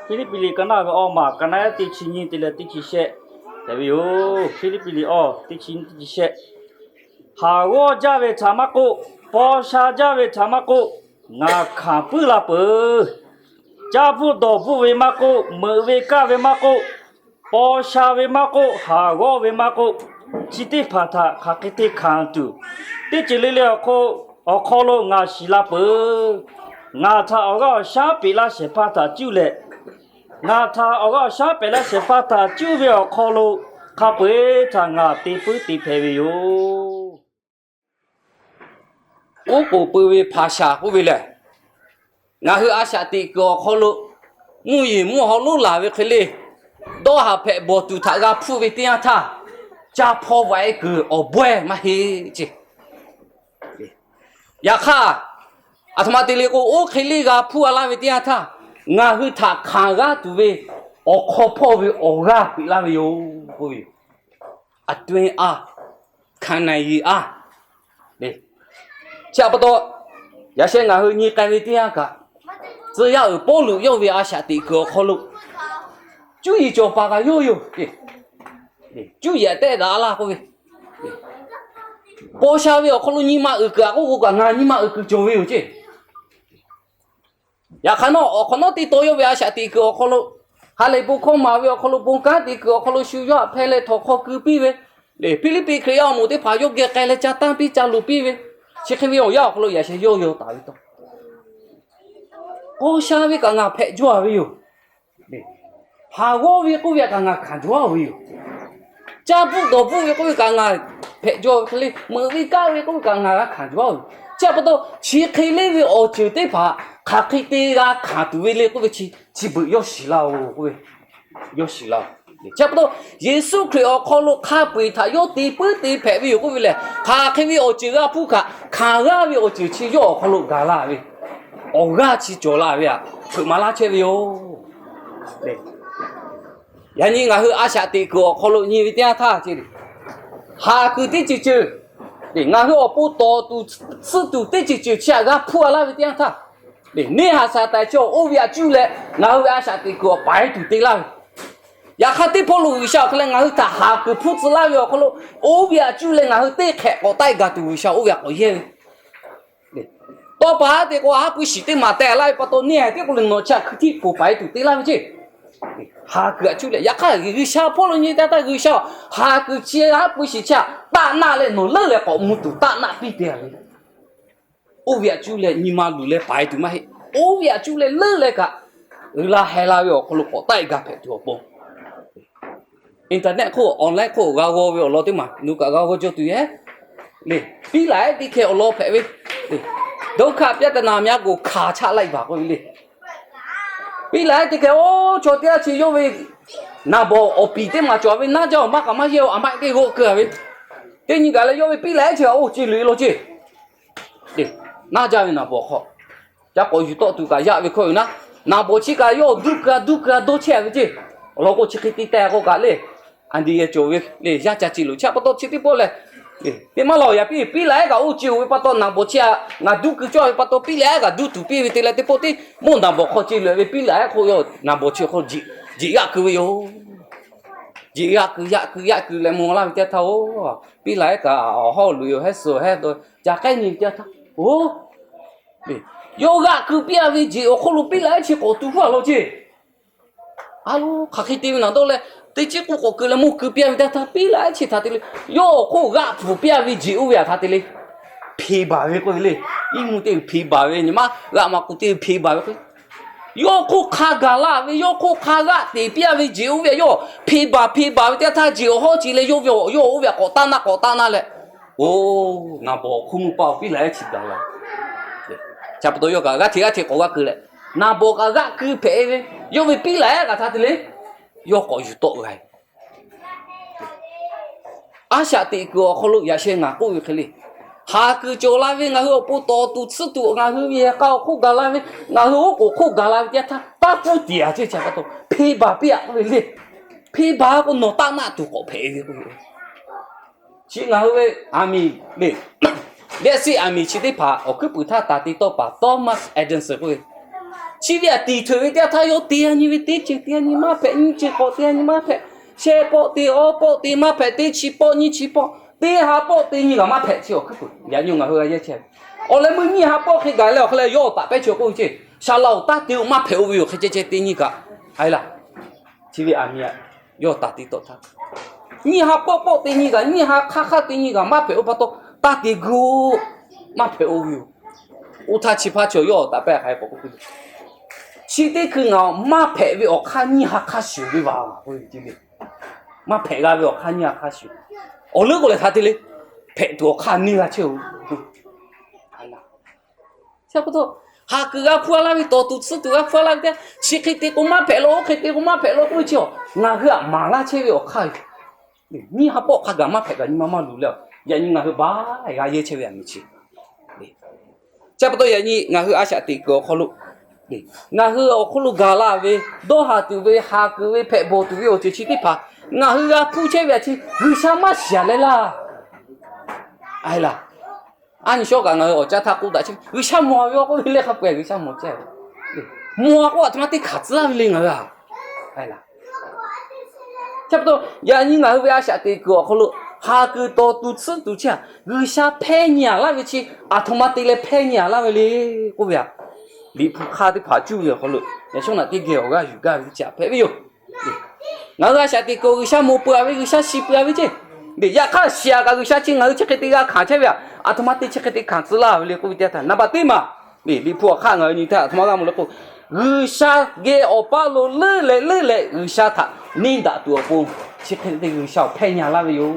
Hpiˇliˇpiˆ liꞈ ka naˆ ve awˇ maˬ, ka naˆ teˇ chi nyiˇ te leh teˇ chi shehˆ hpehꞈ ve yoˬ. Hpiˇliˇpiˆ liꞈ awˇ teˇ chi nyiˇ teˇ chi shehˆ. Haˍ g'awˇ jaˇ ve htaꞈ maˇ k'oˆ, paw sha jaˇ ve htaꞈ maˇ k'oˆ, ngaˬ hkanˍ puiˉ la peuˬ. Caˇ bvuhˆ dawˬ bvuhˆ ve maˇ k'oˆ, meuꞈ ve kaˇ ve maˇ k'oˆ, paw sha ve maˇ k'oˆ, haˍ g'awˇ ve maˇ k'oˆ, chi teˇ hpaˍ htaꞈ hk'aˬ hk'e te hkanˍ tuˬ, teˇ ceuˬ le le awˬ hk'aw lo ngaˬ shiˍ la peuˬ. Ngaˬ htaꞈ awˬ g'aˇ awˬ shaˉ peꞈ laˇ shehˍ hpaˇ htaꞈ cuˇ leh, ngaˬ htaꞈ awˬ g'aˇ awˬ shaˉ peꞈ laˇ shehˍ hpaˇ htaꞈ cuˇ ve awˬ hk'aw lo hk'a peu-eˬ htaꞈ ngaˬ te puiˉ te hpehꞈ ve yoˬ. Oˉ k'oˍ pui ve hpaˍ shaˍ k'oˆ ve lehˬ, ngaˬ hui a shaꞈ teꞈ kuiˬ awˬ hk'aw lo mvuhˇ yeˬ mvuhˇ haw lonˉ laˬ ve hk'e le, dawˇ haˍ hpehꞈ bawˬ tuˬ htaꞈ g'a hpuˇ ve teˇ yanˇ htaˇ, caˇ hpawˇ vaꞈ e kuiˬ awˬ bawehˇ maˇ heˆ ce. Yaꞈ hk'aˇ, aˬ htoꞈ ma te le k'o, oˇ hk'e le g'a hpuˇ a laˇ ve teˇ yanˇ htaˇ, ngaˬ hui htaꞈ hkanˍ g'aˇ tuˬ ve awˬ hk'aw hpawˇ ve awˬ g'aˇ peꞈ laˇ ve yoˬ k'oˆ ve yoˬ. အတွင်းအား, ခံနိုင်ရည်အား le. Chi htaꞈ pa taw, yaꞈ sheh ngaˬ hui nyi k'ai ve teˇ yanˇ kaꞈ, tcuh yaˇ uiˍ Pawˇluꞈ yawˇ ve a shaꞈ teꞈ kuiˬ awˬ hk'aw lo cuˇ yiˍ cawˬ paˍ kaꞈ yawˇ yoˬ. Cuˇ yiˍ tehˆ daꞈ laˇ k'oˆ ve, paw sha ve awˬ hk'aw lo nyi ma uiˍ kuiˬ a k'oˆ k'o kaꞈ, ngaˬ nyi ma uiˍ kuiˬ cawˬ ve yoˬ ce. Yaꞈ hk'aˇ nawˉ, awˬ hk'awꞈ nawˉ teˇ taw yawˇ ve a shaꞈ teꞈ kuiˬ awˬ hk'aw lo, ha lehˬ bon hkawˇ maˍ ve awˬ hk'aw lo, bon kanˉ teꞈ kuiˬ awˬ hk'aw lo shu yawˇ htaꞈ hpeh leh htawnˍ hk'aw keu piˇ ve, Hpiˇliˇpiˆ Hkriꞈ yaˇ awˬ moˍ teˇ hpaˍ yawˇ geh k'ai leh ca tanˇ piˇ ca luˬ piˇ ve, chi hk'e ve awˬ yanˇ awˬ hk'aw lo yaꞈ sheh yawˇ yaw taˍ ve taw, paw sha ve kaꞈ ngaˬ hpehꞈ jaw ve yoˬ. Haˍ g'awˇ ve k'oˆ ve kaꞈ ngaˬ hkanˍ jaw ve yoˬ. Caˇ bvuhˆ dawˬ bvuhˆ ve k'oˆ ve kaꞈ ngaˬ hpehꞈ jaw ve hk'e le, meuꞈ ve kaˇ ve k'oˆ ve kaꞈ ngaˬ g'a hkanˍ jaw ve yoˬ. Chi htaꞈ pa taw, chi hk'e le ve awˬ ceuˬ teˇ hpaˍ hk'aˬ hk'e te g'a hkanˍ tuˬ ve le k'oˆ ve chi, chi beuꞈ yawˇ shiˍ laˇ-oˬ k'oˆ ve, yawˇ shiˍ laˇ-oˬ. Chi htaꞈ pa taw, Yeˍsuˆ Hkriꞈ awˬ hk'aw lo hk'a peu-eˬ htaꞈ yawˇ te puiˉ te hpehꞈ ve yoˬ k'oˆ ve lehˬ, hk'aˬ hk'e ve awˬ ceuˬ g'a hpuˇ kaꞈ, hkanˍ g'aˇ ve awˬ ceuˬ chi yawˇ awˬ hk'aw lo gaˬ la ve, awˬ g'aˇ chi cawˬ la ve htaꞈ hpeuꞈ maˍ laˇ chehˇ ve yoˬ. Yaꞈ nyi ngaˬ hui a shaꞈ teꞈ kuiˬ awˬ hk'aw lo nyi ve teˇ yanˇ htaˇ ce, haˍ kuiˬ teˇ ceuˬ ceuˬ, ngaˬ hui awˬ pon tawˍ tuˬ tsuhˇ tuˬ teˇ ceuˬ ceuˬ chi htaꞈ g'a hpuˇ a laˇ ve teˇ yanˇ htaˇ, neˇ haˍ Saˍtanˍ chi awˬ oˇ ve htaꞈ cuˇ leh ngaˬ hui ve a shaꞈ teꞈ kuiˬ awˬ paiˍ tuˬ te laˇ ve. Yaꞈ hk'aˇ teˇ hpawˇ lo G'uiˬsha awˬ hk'e leh ngaˬ hui htaꞈ haˍ kuiˬ hpuˇ tcuh laˇ ve awˬ hk'aw lo, oˇ ve htaꞈ cuˇ leh ngaˬ hui teˇ hk'ehꞈ k'awꞈ taˆ e gaˬ tuˬ G'uiˬsha oˇ ve htaꞈ k'awꞈ yehˇ ve. Tawˇ pa haˉ te k'o, haˉ pui shiˍ teˇ maˬ teh laˇ ve pa taw, neˇ haiˬ teˇ k'o leh nawˬ chi htaꞈ hkui htiˆ poˬ paiˍ tuˬ te laˇ ve ce. Haˍ kuiˬ htaꞈ cuˇ leh, yaꞈ hk'aˇ G'uiˬsha hpawˇ lo nyi teˇ yanˇ htaˇ G'uiˬsha haˍ kuiˬ chi haˉ pui shiˍ chi htaꞈ taˆ naˆ leh nawˬ leuˉ leh k'awꞈ mvuh tuˬ taˆ naˆ piˇ te ve. Oˇ ve htaꞈ cuˇ leh nyi ma luˬ leh paiˍ tuˬ maˇ heˆ. Oˇ ve htaꞈ cuˇ leh leuˉ leh kaꞈ, uiˍ la heh la ve awˬ hk'aw lo k'awꞈ taˆ e gaˬ hpehꞈ tuˬ awˬ pon, internet hk'oˆ online hk'oˆ g'a g'aw ve awˬ lawn teˇ maˬ nawˬ kaꞞ g'a g'aw jaw tuˬ yoˬ. Piˉlaꞈ ehˉ teˇ hkeh awˬ lawn hpehꞈ ve, dawˇ hkaˆ pyaˇ te naˍ myaˇ k'oˍ hkanˍ chaˆ laˇ e baˬ k'oˆ ve le. Piˉlaꞈ ehˉ teˇ hkeh oˇ chaw teˇ g'aˇ chi yawˇ ve naˍ bawˬ awˬ piˍ teˇ maˬ cawˬ ve naˉ jaˇ awˬ maˇ kaꞈ maˇ yehˇ-oˬ, a maˆ teˇ g'aˇ keu a ve, teˇ nyi gaˬ leh yawˇ ve Piˉlaꞈ ehˉ chi kaꞈ oˇ ce loꞈ e law ce. Naˉ jaˇ ve naˍ bawˬ hk'aw ca k'awꞈ yuˬ tawˆ tuˬ kaꞈ yaꞈ ve hkawˇ yoˬ naˉ, naˍ bawˬ chi kaꞈ yawˇ duˇ keu a duˇ keu a dawˇ chehˇ a ve ce. Awˬ lawn k'o chi hk'e te teh k'o kaꞈ le, aˬ nyi yehˬ cawˬ ve le, yaˇ ca ce loꞈ chehˇ pa taw chi teˇ pawˆ lehˬ, teˇ maˇ law yaꞈ piˇ Piˉlaꞈ ehˉ kaꞈ oˇ ce oˬ ve pa taw naˍ bawˬ chi a ngaˬ duˇ keu cawˇ ve pa taw Piˉlaꞈ ehˉ kaꞈ duˇ tuˬ piˇ ve te leh teˇ pawˆ teˇ mawˇ naˍ bawˬ hk'aw ce loꞈ ve Piˉlaꞈ ehˉ hk'oˆ yawˇ naˍ bawˬ chi hk'aw jeꞈ g'aˆ keu ve yoˬ. Jeꞈ g'aˆ keu yaꞈ keu yaꞈ keu leh mawˬ laˇ ve teˇ htaˇ-oˬ, Piˉlaꞈ ehˉ kaꞈ awˬ hawˉ loꞈ yoˬ hehˉ suh hehˉ dawˇ ca k'ehˉ nyi ve teˇ htaˇ, oˬ, yawˇ g'aˆ keu piˇ a ve jeꞈ awˬ hk'oˆ lo Piˉlaꞈ ehˉ chi k'awꞈ tu huˉ a law ce. A lo hk'aˬ hk'e te ve naˬ dawˇ leh, teˇ ciˉ k'oˆ k'awꞈ keu leh mawˇ keu piˇ a ve teˇ htaˇ Piˉlaꞈ ehˉ chi htaꞈ te le, yawˇ awˬ hk'oˆ g'aˆ pfuhˍ piˇ a ve jeꞈ oˇ ve htaꞈ htaꞈ te le, hpeˍ baˬ ve k'oˆ ve le. Iˉ mvuhˇ teˇ hpeˍ baˬ ve nyi ma g'aˆ ma k'o teˇ hpeˍ baˬ ve k'o, yawˇ hk'oˆ hk'a gaˬ la ve, yawˇ hk'oˆ hk'a g'aˆ teˍ piˇ a ve jeꞈ oˇ ve yawˇ hpeˍ baˬ hpeˍ baˬ ve teˇ htaˇ jeꞈ awˬ hawˉ ce leh yawˇ ve awˬ yawˇ oˇ ve htaꞈ k'awꞈ taˆ naˆ k'awꞈ taˆ naˆ leh, oˬ, naˍ bawˬ awˬ hk'oˆ mvuhˇ paˇ awˬ Piˉlaꞈ ehˉ chi gaˬ la. Cha pa taw yawˇ kaꞈ g'aˇ hteꞈ g'aˇ hteꞈ k'awꞈ g'aˆ keu leh, naˍ bawˬ kaꞈ g'aˆ keu hpehꞈ ve, yawˇ ve Piˉlaꞈ ehˉ kaꞈ htaꞈ te le, yawˇ k'awꞈ yuˬ tawˆ g'a ve. A shaꞈ teꞈ kuiˬ awˬ hk'aw lo yaꞈ sheh ngaˬ k'oˆ ve hk'e le, haˍ kuiˬ cawˬ la ve ngaˬ hui awˬ pon tawˍ tuˬ tsuhˇ tuˬ ngaˬ hui ve yehˬ k'a awˬ hk'oˆ gaˬ la ve, ngaˬ hui oˉ k'oˍ hk'oˆ gaˬ la ve teˇ htaˇ taˇ pfuhˇ tiˍ a ce. Cha pa taw hpeˍ baˬ piˇ a k'oˆ ve le. Hpeˍ baˬ k'o nawˬ taˆ naˆ tuˬ k'awꞈ hpehꞈ ve k'o, chi ngaˬ hui ve aˬ miˍ le, lehˆ siˆ aˬ miˍ chi teˇ hpaˍ awˬ hkuiˉ puiˍ htaˇ taˍ te tawˇ paˍ Thomas Edison k'oˆ ve, Chi ve aꞈ tiˍ hteꞈ ve teˇ yanˇ htaˇ yawˇ teˇ yanˇ nyi ve teˇ ceuˬ teˇ yanˇ nyi maˇ hpehꞈ, nyiˇ ceuˬ k'awꞈ teˇ yanˇ nyi maˇ hpehꞈ, shehˆ pawˆ teˇ, awˇ pawˆ teˇ maˇ hpehꞈ, teˇ chi pawˆ nyiˇ chi pawˆ, teˇ ha pawˆ teˇ nyi g'aꞈ maˇ hpehꞈ chi awˬ hkuiˉ puiˍ yaꞈ nyi ngaˬ hui g'a yehˇ chehˇ ve. Awˬ leh meuˇ nyiˇ ha pawˆ hk'e gaˬ leh awˬ hk'e leh yawˇ taꞈ pehˉ chi awˬ k'oˆ ve ceˇ, Saˍ laꞈ awˬ taˇ te-o maˇ hpehꞈ-o ve yoˬ hk'e ceh ceh teˇ nyi kaꞈ, a e laˇ. Chi ve aˬ miˍ aꞈ yawˇ taꞈ te tawˆ htaˇ, nyiˇ ha pawˆ pawˆ teˇ nyi kaꞈ, nyiˇ ha hk'aˇ hk'aˇ teˇ nyi kaꞈ maˇ hpehꞈ-o pa taw, taˇ te gu-o, maˇ hpehꞈ-o ve yoˬ. Oˇ htaˇ chi hpaˇ chi awˬ yawˇ taꞈ pehˉ hk'aˬ hk'e k'awꞈ k'oˆ piˇ le. Chi teˇ hkui ngaˬ maˇ hpehꞈ ve awˬ hk'aˇ nyiˇ ha hk'aˇ shuˍ ve vaˬ k'oˆ ve le. Maˇ hpehꞈ g'a ve awˬ hk'aˇ nyiˇ ha hk'aˇ shuˍ. Awˬ leuˉ k'o lehˬ hk'a te le, hpehꞈ tuˬ awˬ hk'aˇ neˇ g'a chehˇ-oˬ. Chi pa taw, haˍ kuiˬ g'a hpuˇ-a laˇ ve, tawˍ tuˬ tsuhˇ tuˬ g'a hpuˇ-a laˇ ve teˇ, chi hk'e te k'o maˇ hpehꞈ law, oˇ hk'e te k'o maˇ hpehꞈ law k'oˆ ve chi awˬ, ngaˬ hui aꞈ maˍ laˇ chehˇ ve awˬ hk'aˇ yoˬ. Nyiˇ ha pawˆ hk'a gaˬ maˇ hpehꞈ kaꞈ nyi ma maˇ luˬ leh, yaꞈ nyi ngaˬ hui baˬ g'a yehˇ chehˇ ve aˬ miˍ chi. Chi pa taw yaꞈ nyi ngaˬ hui a shaꞈ teꞈ kuiˬ awˬ hk'aw lo, ngaˬ hui awˬ hk'aw lo gaˬ la ve, dawˇ haˍ tuˬ ve, haˍ kuiˬ ve, hpehꞈ bawˬ tuˬ ve awˬ ceuˬ chi teˇ hpaˍ ngaˬ hui g'a hpuˇ chehˇ ve aꞈ chi G'uiˬsha maˇ shiˍ leh laˇ. A e laˇ. A nyi shawˉ kaꞈ ngaˬ hui awˬ caˇ htaˇ k'oˆ daꞈ chehˇ, G'uiˬsha mawˬ ve awˬ k'oˆ ve leh hk'a peu-eˬ G'uiˬsha mawˬ chehˇ ve. Mawˬ-a k'oˆ aˬ htoꞈ ma teˇ hkanˍ tcuh laˇ ve le ngaˬ hui a. Chi pa taw yaꞈ nyi ngaˬ hui ve a shaꞈ teꞈ kuiˬ awˬ hk'aw lo haˍ kuiˬ tawˍ tuˬ tsuhˇ tuˬ chi a, G'uiˬsha hpehˇ nyi-a laˇ ve chi aˬ htoꞈ ma te leh hpehˇ nyi-a laˇ ve le k'oˆ ve a, Liꞈ hpu hk'aˇ teˇ hpaˍ cuˇ ve awˬ hk'aw lo yaꞈ shawˉ naꞈ teˇ geh awˬ g'aˇ yuˬ gaˇ ve teˇ chi hpehꞈ ve yoˬ. Ngaˬ hui a shaꞈ teꞈ kuiˬ G'uiˬsha mawˬ peuˬ-a ve, G'uiˬsha shiˍ peuˬ-a ve ceˇ. Yaꞈ hk'aˇ shiˍ-a kaꞈ G'uiˬsha chi ngaˬ hui chi hk'e te g'a hkanˍ chehˇ ve a, aˬ htoꞈ ma te chi hk'e te hkanˍ tcuh laˇ ve le k'oˆ ve teˇ yanˇ htaˇ, naˍ baꞈ teˇ maˬ, Liꞈ hpu awˬ hk'aˇ ngaˬ hui nyi htaˇ aˬ htoꞈ ma g'a mawˬ le k'o, G'uiˬsha geh awˬ paˇ lo leuˉ leh leuˉ leh G'uiˬsha htaꞈ neˇ daꞈ tuˬ awˬ pon, chi hk'e te G'uiˬsha awˬ hpehˇ nyi-a laˇ ve yoˬ.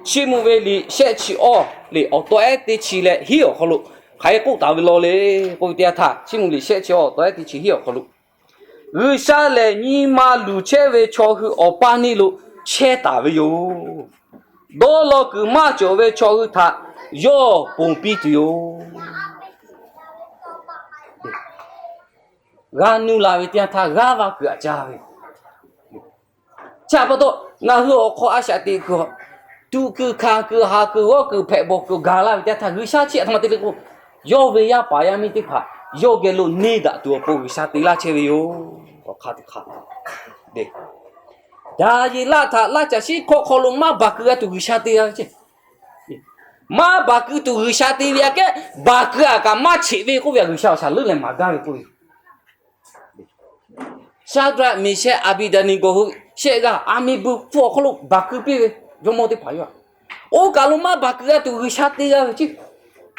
Chiˇ mvuh ve liꞈ shehˆ chi awˇ liꞈ awˬ taw ehˉ teˇ chi leh hiˉ awˬ hk'aw lo hk'aˬ hk'e k'oˆ taˍ ve law le k'oˆ ve teˇ yanˇ htaˇ, Chiˇ mvuh liꞈ shehˆ chi awˇ awˬ taw ehˉ teˇ chi hiˉ awˬ hk'aw lo, G'uiˬsha lehˬ nyi ma luˬ chehˇ ve chaw hui awˬ paˇ neˇ lo chehˇ taˍ ve yoˬ. Dawˇ law kuiˬ maˇ cawˬ ve chaw hui htaꞈ yawˇ ponˬ piˇ tuˬ yoˬ. G'a nuˇ la ve teˇ yanˇ htaˇ g'aˇ va kuiˬ aꞈ ca ve. Chi pa taw, ngaˬ hui awˬ hk'aw a shaꞈ teꞈ kuiˬ, tuꞈ kuiˬ, hkanˍ kuiˬ, haˍ kuiˬ, g'awˇ kuiˬ, hpehꞈ bawˬ kuiˬ gaˬ la ve teˇ yanˇ htaˇ, G'uiˬsha chi aˬ htoꞈ ma te le k'o, yawˇ ve yaˇ paˍ yaˇ miˇ teˇ hpaˍ yawˇ geh lo neˇ daꞈ tuˬ awˬ pon G'uiˬsha te laˇ chehˇ ve yoˬ. Awˬ hk'aˇ teˇ hk'aˇ, Daˍyeˍlaˆ htaꞈ laˇ caˬ shiˉ hkawˇ hk'aw lo maˇ baˬ keu g'a tuˬ G'uiˬsha te g'a ve ceˇ. Maˇ baˬ keu tuˬ G'uiˬsha te ve aꞈ kehˉ, baˬ keu-a kaꞈ maˇ cheꞈ ve k'oˆ ve a, G'uiˬsha awˬ shaˍ leuˉ leh maˍ gaˇ ve k'oˆ ve yoˬ. Shaˍdraˆ, Meˍshehˆ, Aˍbiˍdaˍneˍgoˍ hui shehˆ g'aˇ aˬ miˍ bvuhˬ hk'aw lo baˬ keu piˇ ve jawˇmawˇ teˇ hpaˍ yoˬ. Oˇ kaˬ lo maˇ baˬ keu g'a tuˬ G'uiˬsha te g'a ve ceˇ.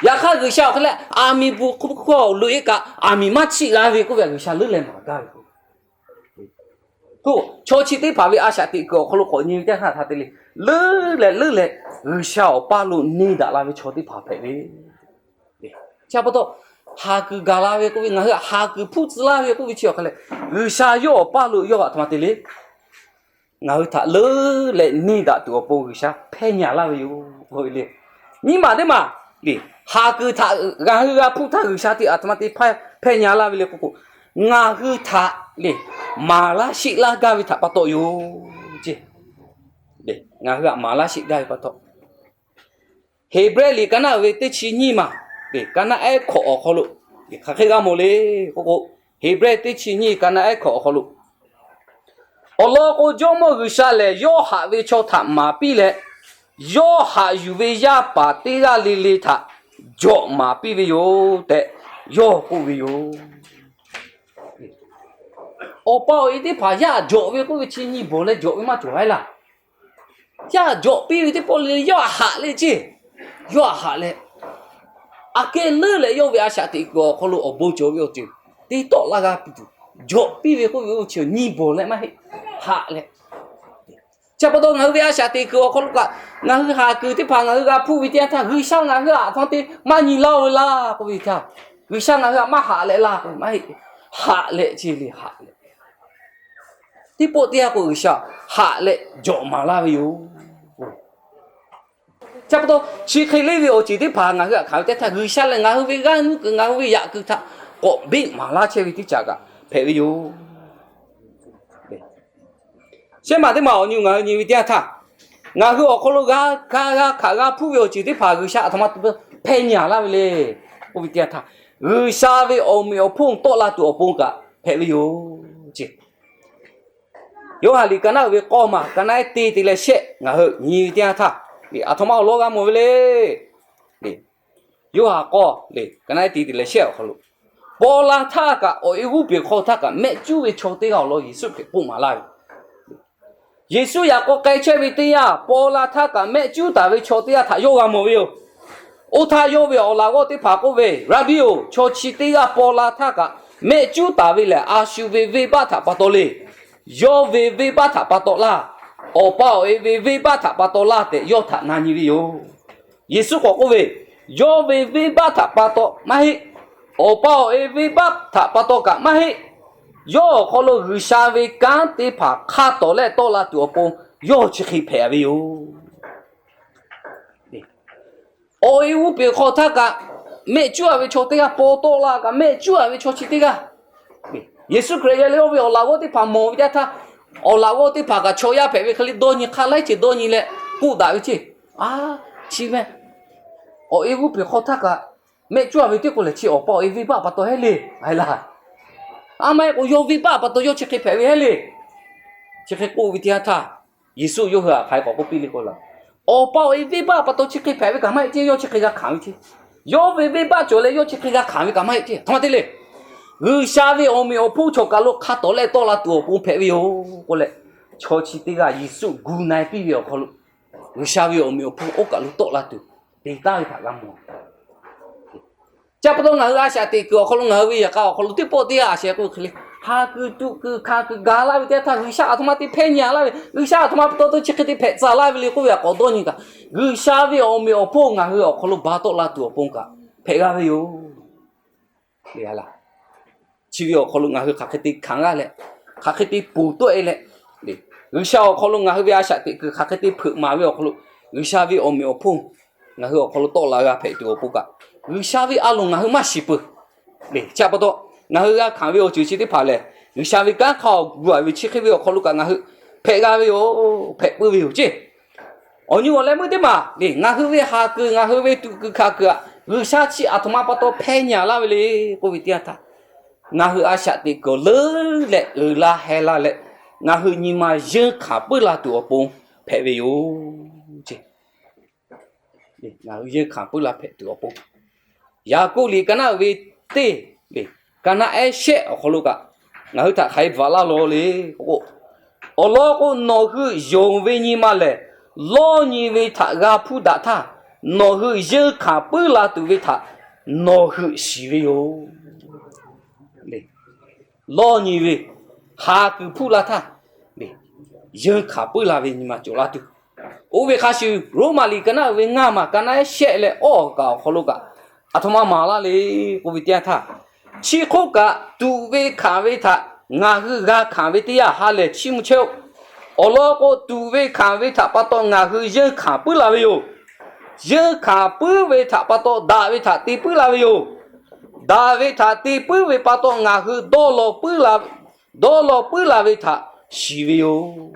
Yaꞈ hk'aˇ G'uiˬsha awˬ hk'e leh aˬ miˍ bvuhˬ hk'aw lo e kaꞈ aˬ miˍ maˇ chiˆ g'a ve k'oˆ ve a, G'uiˬsha leuˉ leh maˍ gaˇ ve k'o, chaw chi teˇ hpaˍ ve a shaꞈ teꞈ kuiˬ awˬ hk'aw lo k'awꞈ nyi ve teˇ htaˇ hk'a te le, leuˉ leh leuˉ leh G'uiˬsha awˬ paˇ lo neˇ daꞈ la ve chaw teˇ hpaˍ hpehꞈ ve. Chi pa taw, haˍ kuiˬ gaˬ la ve k'oˆ ve, ngaˬ hui haˍ kuiˬ hpuˇ tcuh laˇ ve k'oˆ ve chi awˬ hk'a leh, G'uiˬsha yawˇ awˬ paˇ lo yawˇ aˬ htoꞈ ma te le, ngaˬ hui htaꞈ leuˉ leh neˇ daꞈ tuˬ awˬ pon G'uiˬsha hpehˇ nyi-a laˇ ve yoˬ k'oˆ ve le. Nyiˇ maˬ teˇ maˬ, haˍ kuiˬ htaꞈ ngaˬ hui g'a hpuˇ htaˇ G'uiˬsha te aˬ htoꞈ ma te hpehˇ nyi-a laˇ ve le k'oˆ k'o, ngaˬ hui htaꞈ le maˍ laˇ sheˆ laˇ gaˇ ve htaꞈ pa taw yoˬ ceˇ. Ngaˬ hui htaꞈ maˍ laˇ sheˆ gaˇ ve pa taw, Heˍbrehˇ liꞈ ka naˆ uiˍ ve teˇ chi nyiˇ maˬ, ka naˆ ehˉ hkawꞈ awˬ hk'aw lo hk'aˬ hk'e g'a mawˬ le k'oˆ k'o, Heˍbrehˇ teˇ chi nyiˇ ka naˆ ehˉ hkawꞈ awˬ hk'aw lo, awˬ lawn k'o, Jawˇmawˇ G'uiˬsha lehˬ yawˇ haꞈ ve chaw htaꞈ maˍ piˇ leh, yawˇ haꞈ yuˬ ve yaˇ paˍ teˇ g'aˇ le le htaꞈ jawꞈ maˍ piˇ ve yoˬ tehꞈ yawˇ k'oˆ ve yoˬ. Awˬ pa awˬ e teˇ hpaˍ yaˇ jawꞈ ve k'oˆ ve chi nyi bawˬ leh jawꞈ ve maˇ cawˬ a laˇ. Yaˇ jawꞈ piˇ ve teˇ pawˆ le le yawˇ haꞈ leh ceˇ. Yawˇ haꞈ leh, aꞈ kehˉ leuˉ leh yawˇ ve a shaꞈ teꞈ kuiˬ awˬ hk'aw lo awˬ bon cawˬ ve awˬ ceuˬ te tawˆ laˇ g'a tuˬ, jawꞈ piˇ ve k'oˆ ve awˬ ceuˬ nyi bawˬ leh maˇ heˆ, haꞈ leh. Chi pa taw ngaˬ hui ve a shaꞈ teꞈ kuiˬ awˬ hk'aw lo kaꞈ, ngaˬ hui haˍ kuiˬ teˇ hpaˍ ngaˬ hui g'a hpuˇ ve teˇ yanˇ htaˇ, G'uiˬsha ngaˬ hui htaꞈ htoꞈ ma te maˇ nyi laˇ-oˬ ve laˇ k'oˆ ve htaˇ, G'uiˬsha ngaˬ hui htaꞈ maˇ haꞈ leh laˇ k'oˆ ve maˇ heˆ, haꞈ leh ceˇ le, haꞈ leh. Teˇ pawˆ teˇ yanˇ k'o G'uiˬsha haꞈ leh jawꞈ maˍ laˇ ve yoˬ. Chi pa taw, chi hk'e le ve awˬ ceuˬ teˇ hpaˍ ngaˬ hui htaꞈ hkanˍ ve teˇ htaˇ, G'uiˬsha lehˬ ngaˬ hui ve g'aˇ nuˇ kuiˬ, ngaˬ hui ve yaꞈ kuiˬ htaꞈ k'awꞈ beˆ maˍ laˇ chehˇ ve teˇ caꞈ kaꞈ hpehꞈ ve yoˬ. Shehˉ maˬ teˇ maˬ awˬ nyi ngaˬ hui nyi ve teˇ yanˇ htaˇ, ngaˬ hui awˬ hk'aw lo g'a kaˇ g'a hkanˍ g'a hpuˇ ve awˬ ceuˬ teˇ hpaˍ G'uiˬsha aˬ htoꞈ ma te hpehˇ nyi-a laˇ ve le k'oˆ ve teˇ yanˇ htaˇ, G'uiˬsha ve awˬ meꞈ awˬ hponˇ tawˆ la tuˬ awˬ pon kaꞈ hpehꞈ ve yoˬ ce. Yoˇhanˬ liꞈ ka naˉ uiˍ ve k'awˇ maˬ ka naˉ ehˉ teˇ te leh shehˆ ngaˬ hui nyi ve teˇ yanˇ htaˇ, aˬ htoꞈ ma awˬ lawn g'a mawˬ ve le. Yoˇhanˬ k'awˇ le ka naˉ ehˉ teˇ te leh shehˆ awˬ hk'aw lo, paw la htaˇ kaꞈ awˬ e g'uˇ peˬ hk'aw htaˇ kaꞈ mehˆ cuˉ ve chaw teˇ g'aˇ awˬ lawn Yeˍsuˆ Hkriꞈ k'oˆ maˍ laˇ ve. Yeˍsuˆ yaꞈ k'aw k'ai chehˇ ve teˇ yanˇ, paw la htaˇ kaꞈ mehˆ cuˉ taˍ ve chaw teˇ g'aˇ htaꞈ yawˇ g'a mawˬ ve yoˬ. Oˇ htaˇ yawˇ ve awˬ laꞈ g'awˇ teˇ hpaˍ k'oˆ ve, Raˍbiˆ-oˬ, chaw chi teˇ g'aˇ paw la htaˇ kaꞈ mehˆ cuˉ taˍ ve lehˬ, a shu ve venˇbaˆ htaꞈ pa taw le. Yawˇ ve venˇbaˆ htaꞈ pa taw laˇ. Awˬ pa awˬ e ve venˇbaˆ htaꞈ pa taw laˇ tehꞈ yawˇ htaꞈ na nyi ve yoˬ. Yeˍsuˆ k'awꞈ k'oˆ ve, Yawˇ ve venˇbaˆ htaꞈ pa taw maˇ heˆ. Awˬ pa awˬ e venˇbaˆ htaꞈ pa taw kaꞈ maˇ heˆ. Yawˇ awˬ hk'aw lo G'uiˬsha ve kanˉ teˇ hpaˍ hk'a tawˍ leh tawˆ la tuˬ awˬ pon yawˇ chi hk'e hpehꞈ ve yoˬ. Awˬ e g'uˇ peˬ hk'aw htaˇ kaꞈ mehˆ cuˉ-a ve chaw teˇ g'aˇ, paw tawˆ la kaꞈ mehˆ cuˉ-a ve chaw chi teˇ g'aˇ, Yeˍsuˆ Hkriꞈ yaˇ leh oˇ ve awˬ laꞈ g'awˇ teˇ hpaˍ mawˬ ve teˇ htaˇ, awˬ laꞈ g'awˇ teˇ hpaˍ kaꞈ chaw yaˇ hpehꞈ ve hk'e le dawˇ nyi hk'a laiˉ ceuˬ dawˇ nyi leh k'oˆ daꞈ ve ceˇ. A, chi ve awˬ e g'uˇ peˬ hk'aw htaˇ kaꞈ mehˆ cuˉ-a ve teˇ k'o lehˬ, chi awˬ pa awˬ e venˇbaˆ pa taw heˆ le, a laˇ. A maˇ heˆ k'o yawˇ venˇbaˆ pa taw yawˇ chi hk'e hpehꞈ ve heˆ le. Chi hk'e k'oˆ ve teˇ yanˇ htaˇ, Yeˍsuˆ yawˇ hui htaꞈ hk'aˬ hk'e k'awꞈ k'oˆ piˇ le k'o laˇ, awˬ pa awˬ e venˇbaˆ pa taw chi hk'e hpehꞈ ve kaꞈ maˇ heˆ ceˇ, yawˇ chi hk'e g'a hkanˍ ve ceˇ. Yawˇ ve venˇbaˆ cawˬ leh yawˇ chi hk'e g'a hkanˍ ve kaꞈ maˇ heˆ ceˇ. Htaꞈ ma te le. G'uiˬsha ve awˬ meꞈ awˬ hponˇ chaw kaˬ lo hk'a tawˍ leh tawˆ la tuˬ awˬ pon hpehꞈ ve yoˬ k'oˆ leh, chaw chi teˇ g'aˇ Yeˍsuˆ gu na-e piˇ ve awˬ hk'aw lo, G'uiˬsha ve awˬ meꞈ awˬ hponˇ oˇ kaˬ lo tawˆ la tuˬ te taˍ ve htaꞈ g'a mawˬ. Chi pa taw ngaˬ hui a shaꞈ teꞈ kuiˬ awˬ hk'aw lo ngaˬ hui ve yaꞈ k'a awˬ hk'aw lo teˇ pawˆ teˇ yanˇ a sheh k'oˆ hk'e le, ha kuiˬ tuꞈ kuiˬ hkanˍ kuiˬ gaˬ laˇ ve teˇ yanˇ htaˇ, G'uiˬsha aˬ htoꞈ ma te hpehˇ nyi-a laˇ ve, G'uiˬsha aˬ htoꞈ ma pa taw chi hk'e te hpehꞈ tcuh laˇ ve le k'oˆ ve htaꞈ k'awꞈ dawˇ nyi kaꞈ, G'uiˬsha ve awˬ meꞈ awˬ hponˇ ngaˬ hui awˬ hk'aw lo ba tawˆ la tuˬ awˬ pon kaꞈ hpehꞈ g'a ve yoˬ. Chi ve awˬ hk'aw lo ngaˬ hui hk'aˬ hk'e te hkanˍ g'aˇ leh, hk'aˬ hk'e te ponˬ tawˆ-e leh, G'uiˬsha awˬ hk'aw lo ngaˬ hui ve a shaꞈ teꞈ kuiˬ hk'aˬ hk'e te hpeuꞈ maˍ ve awˬ hk'aw lo, G'uiˬsha ve awˬ meꞈ awˬ hponˇ ngaˬ hui awˬ hk'aw lo tawˆ la g'a hpehꞈ tuˬ awˬ pon kaꞈ, G'uiˬsha ve a loˍ ngaˬ hui maˇ shiˍ peuˬ. Chi pa taw ngaˬ hui g'a hkanˍ ve awˬ ceuˬ chi teˇ hpaˍ lehˬ, G'uiˬsha ve kanˉ hk'a awˬ gu-a ve chi hk'e ve awˬ hk'aw lo kaꞈ ngaˬ hui hpehꞈ g'a ve yoˬ, hpehꞈ puiˉ ve yoˬ ceˇ. Awˬ nyi awˬ leh meuˇ teˇ maˬ le, ngaˬ hui ve ha kuiˬ, ngaˬ hui ve tuꞈ kuiˬ hkanˍ kuiˬ-aꞈ, G'uiˬsha chi aˬ htoꞈ ma pa taw hpehˇ nyi-a laˇ ve le k'oˆ ve teˇ yanˇ htaˇ, ngaˬ hui a shaꞈ teꞈ kuiˬ leuˉ leh uiˍ la heh la leh, ngaˬ hui nyi ma yeunˇ hkanˍ puiˉ la tuˬ awˬ pon hpehꞈ ve yoˬ ceˇ. Ngaˬ hui yeunˇ hkanˍ puiˉ la hpehꞈ tuˬ awˬ pon, Yaˍkoˆ liꞈ ka naˆ uiˍ ve teˇ, ka naˆ ehˉ shehˆ awˬ hk'aw lo kaꞈ ngaˬ hui htaꞈ hk'aˬ hk'e bvuhꞈ laˇ law le k'o, awˬ lawn k'o, nawˬ hui yonˍ ve nyi ma lehˬ, lawˇ nyi ve htaꞈ g'a hpuˇ daꞈ htaˇ, nawˬ hui yeunˇ hkanˍ puiˉ la tuˬ ve htaꞈ nawˬ hui shiˍ ve yoˬ. Lawˇ nyi ve, ha kuiˬ hpuˇ la htaˇ, yeunˇ hkanˍ puiˉ la ve nyi ma cawˬ la tuˬ. Oˇ ve hk'a shuˍ, Roˉmaꞈ liꞈ ka naˆ uiˍ ve ngaˇ maˬ ka naˆ ehˉ shehˆ leh awˇ kaꞈ awˬ hk'aw lo kaꞈ, aˬ htoꞈ ma maˍ laˇ le k'oˆ ve teˇ yanˇ htaˇ, chi hk'oˆ kaꞈ tuꞈ ve hkanˍ ve htaꞈ ngaˬ hui g'a hkanˍ ve teˇ yanˇ ha lehˬ chiˇ mvuh chehˇ-oˆ. Awˬ lawn k'o, tuꞈ ve hkanˍ ve htaꞈ pa taw ngaˬ hui yeunˇ hkanˍ puiˉ la ve yoˬ. Yeunˇ hkanˍ puiˉ ve htaꞈ pa taw daꞈ ve htaꞈ te puiˉ la ve yoˬ. Daꞈ ve htaꞈ te puiˉ ve pa taw ngaˬ hui dawˇ law puiˉ la, dawˇ law puiˉ la ve htaꞈ shiˍ ve yoˬ.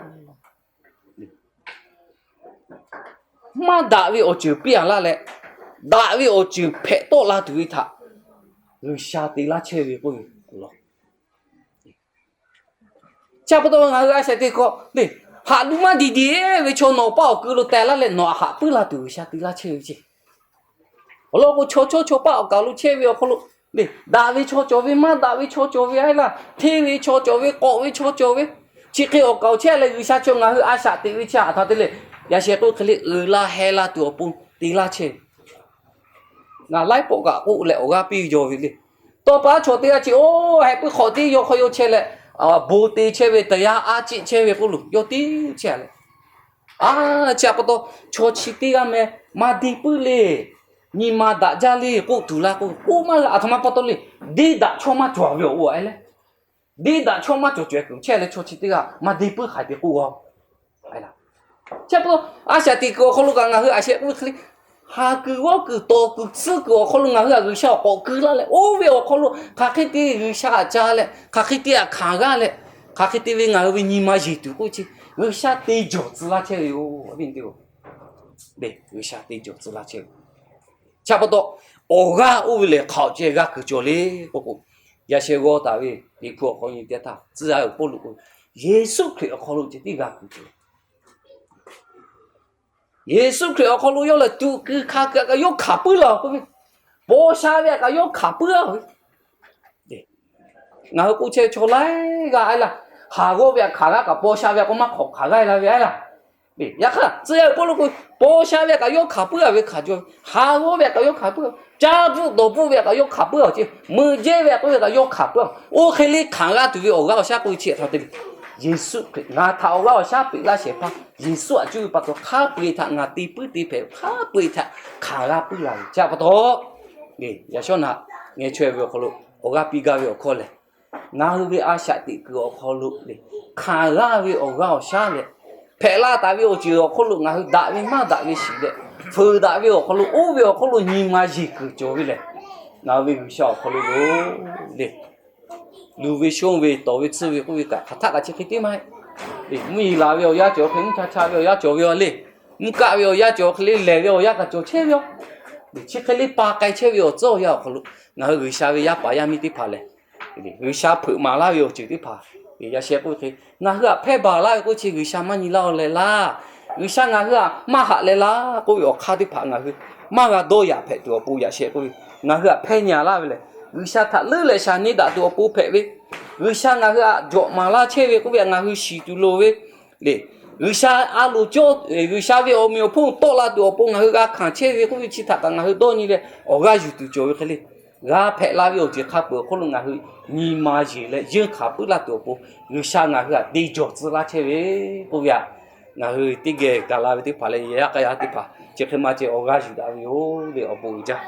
Maˇ daꞈ ve awˬ ceuˬ piˇ-a laˇ leh, daꞈ ve awˬ ceuˬ hpehꞈ tawˆ la tuˬ ve htaꞈ G'uiˬsha te laˇ chehˇ ve k'oˆ ve awˬ lawn. Chi pa taw ngaˬ hui a shaꞈ teꞈ kuiˬ le, haꞈ lu maˇ diˬ diˬ ve chaw nawˬ paˇ awˬ ku lo teh laˇ leh nawˬ htaꞈ haꞈ puiˉ la tuˬ G'uiˬsha te laˇ chehˇ ve ceˇ. Awˬ lawn k'o, chaw chawˇ chaw paˆ awˬ kaˬ lo chehˇ ve awˬ hk'aw lo le, daꞈ ve chaw cawˬ ve, maˇ daꞈ ve chaw cawˬ ve a laˇ, hteˇ ve chaw cawˬ ve, k'awꞈ ve chaw cawˬ ve, chi hk'e awˬ kaˬ awˬ chehˇ leh G'uiˬsha chaw ngaˬ hui a shaꞈ teꞈ ve chi aˬ htoꞈ ma te le. Yaꞈ sheh k'oˆ hk'e le, uiˍ la heh la tuˬ awˬ pon te laˇ chehˇ ve. Ngaˬ laiˉ pawˆ kaꞈ k'oˆ leh awˬ g'aˇ piˇ yaw ve le. Tawˇ pa chaw teˇ g'aˇ chi oˇ heh puiˉ hk'awꞈ tiˉ yawˇ hk'aw yaw chehˇ leh, bon te chehˇ ve, taˍ yaˇ a ciˆ chehˇ ve k'oˆ lo yawˇ tiˉ chehˇ leh, a, chi pa taw chaw chi teˇ g'aˇ meh maˇ deˇ puiˉ le. Nyi ma daꞈ jaˇ le k'oˆ tuˬ laˇ k'o, k'oˆ maˇ g'a. Aˬ htoꞈ ma pa taw le, deˇ daꞈ chawˇ maˇ cawˬ ve awˬ o a leh, deˇ daꞈ chawˇ maˇ cawˬ cawˬ kuiˬ chehˇ leh chaw chi teˇ g'aˇ maˇ deˇ puiˉ hk'aiˬ te k'oˆ a. Chi pa taw a shaꞈ teꞈ kuiˬ awˬ hk'aw lo kaꞈ ngaˬ hui a sheh k'oˆ ve hk'e le, haˍ kuiˬ g'awˇ kuiˬ tawˍ kuiˬ tsuhˇ kuiˬ awˬ hk'aw lo ngaˬ hui htaꞈ G'uiˬsha awˬ k'awꞈ keu laˇ leh, oˇ ve awˬ hk'aw lo hk'aˬ hk'e te G'uiˬsha htaꞈ ca leh, hk'aˬ hk'e te htaꞈ hkanˍ g'aˇ leh, hk'aˬ hk'e te ve ngaˬ hui ve nyi ma yeˬ tuˬ k'oˆ chi, G'uiˬsha te jawˬ tcuh laˇ chehˇ ve yoˬ. G'uiˬsha te jawˬ tcuh laˇ chehˇ ve. Chi pa taw, awˬ g'aˇ oˇ ve lehˬ hk'aˬ ceh g'a kuiˬ cawˬ le k'oˆ k'o, yaꞈ sheh g'awˇ taˍ ve Liꞈ hpu awˬ hk'aw nyi teˇ htaˇ, tcuh yaˇ uiˍ Pawˇluꞈ k'o, Yeˍsuˆ Hkriꞈ awˬ hk'aw lo ceh tiˉ g'a kuiˬ cawˬ. Yeˍsuˆ Hkriꞈ awˬ hk'aw lo yawˇ lehˬ tuꞈ kuiˬ hkanˍ kuiˬ htaꞈ kaꞈ yawˇ hkanˍ puiˉ la k'oˆ ve, paw sha ve htaꞈ kaꞈ yawˇ hkanˍ puiˉ a ve. Ngaˬ hui k'oˆ chehˇ ve chaw laiˉ g'aˇ a laˇ, haˍ g'awˇ ve htaꞈ hkanˍ g'a kaꞈ paw sha ve htaꞈ k'o maˇ hk'awꞈ hkanˍ g'a e la ve a laˇ. Yaꞈ hk'aˇ tcuh yaˇ uiˍ Pawˇluꞈ k'o, paw sha ve htaꞈ kaꞈ yawˇ hkanˍ puiˉ a ve hkanˍ jaw ve, haˍ g'awˇ ve htaꞈ kaꞈ yawˇ hkanˍ puiˉ a, caˇ bvuhˆ dawˬ bvuhˆ ve htaꞈ kaꞈ yawˇ hkanˍ puiˉ a, meuꞈ jehˇ ve htaꞈ k'oˆ ve kaꞈ yawˇ hkanˍ puiˉ a. Oˇ hk'e le hkanˍ g'a tuˬ ve awˬ g'aˇ awˬ shaˉ k'oˆ ve chi htaꞈ hk'a te ve, Yeˍsuˆ Hkriꞈ ngaˬ htaꞈ awˬ g'aˇ awˬ shaˉ peꞈ laˇ shehˍ hpaˇ Yeˍsuˆ htaꞈ cuˇ ve pa taw hk'a peu-eˬ htaꞈ ngaˬ te puiˉ te hpehꞈ, hk'a peu-eˬ htaꞈ hkanˍ g'a puiˉ la ve chi pa taw, yaꞈ shawˉ naꞈ ngeh chaweh ve awˬ hk'aw lo awˬ g'aˇ piˇ gaˇ ve awˬ hkawˇ lehˬ, ngaˬ hui ve a shaꞈ teꞈ kuiˬ awˬ hk'aw lo le, hkanˍ g'a ve awˬ g'aˇ awˬ shaˉ leh, hpehꞈ la taˍ ve awˬ ceuˬ awˬ hk'aw lo ngaˬ hui daꞈ ve maˇ daꞈ ve shiˍ leh, fuiˍ daꞈ ve awˬ hk'aw lo oˇ ve awˬ hk'aw lo nyi ma yeˬ kuiˬ cawˬ ve lehˬ, ngaˬ hui ve G'uiˬsha awˬ hk'aw lo yoˬ le. Luˬ ve shonˇ ve tawˍ ve tsuhˇ ve k'oˆ ve kaꞈ hk'aˬ htaˆ kaꞈ chi hk'e tiˉ maˇ heˆ. Mvuhˇ yeˬ laˬ ve awˬ yanˇ cawˬ hk'e, mvuhˇ cha cha ve awˬ yanˇ cawˬ ve a le. Mvuhˇ kaˆ ve awˬ yanˇ cawˬ hk'e le, lehˬ ve awˬ yanˇ kaꞈ cawˬ chehˇ ve yoˬ. Chi hk'e le pa k'ai chehˇ ve awˬ tcuhˉ awˬ yanˇ awˬ hk'aw lo ngaˬ hui G'uiˬsha ve yaˇ paˍ yaˇ miˇ teˇ hpaˍ lehˬ, G'uiˬsha hpeuꞈ maˍ laˇ ve awˬ ceuˬ teˇ hpaˍ, yaꞈ sheh k'oˆ ve hk'e, ngaˬ hui htaꞈ hpehˇ baˬ laˇ ve k'oˆ chi G'uiˬsha maˇ nyi laˇ-oˬ leh laˇ. G'uiˬsha ngaˬ hui htaꞈ maˇ haꞈ leh laˇ k'oˆ ve awˬ hk'aˇ teˇ hpaˍ ngaˬ hui maˇ g'a dawˇ yaꞈ hpehꞈ tuˬ awˬ pon yaꞈ sheh k'oˆ ve, ngaˬ hui htaꞈ hpehˇ nyi laˇ ve lehˬ, G'uiˬsha htaꞈ leuˉ leh shaˍ nyi daꞈ tuˬ awˬ pon hpehꞈ ve, G'uiˬsha ngaˬ hui htaꞈ jawꞈ maˍ laˇ chehˇ ve k'oˆ ve htaꞈ ngaˬ hui shiˍ tuˬ loˍ ve le. G'uiˬsha a loˍ cawˇ, G'uiˬsha ve awˬ meꞈ awˬ hponˇ tawˆ la tuˬ awˬ pon ngaˬ hui g'a hkanˍ chehˇ ve k'oˆ ve chi htaꞈ kaꞈ ngaˬ hui dawˇ nyi leh awˬ g'aˇ yuˬ tuˬ cawˬ ve hk'e le. G'a hpehꞈ la ve awˬ ceuˬ hk'a peuˬ awˬ hk'oˆ lo ngaˬ hui nyi ma yeˬ leh yeunˇ hkanˍ puiˉ laˇ tuˬ awˬ pon G'uiˬsha ngaˬ hui htaꞈ te jawˬ tcuh laˇ chehˇ ve k'oˆ ve htaꞈ ngaˬ hui teˇ geh gaˬ la ve teˇ hpaˍ leh yaꞈ hk'aˇ yaˇ teˇ hpaˍ chi hk'e maˇ ceh awˬ g'aˇ yuˬ daꞈ ve yoˬ le awˬ bon uiˍ jaˇ.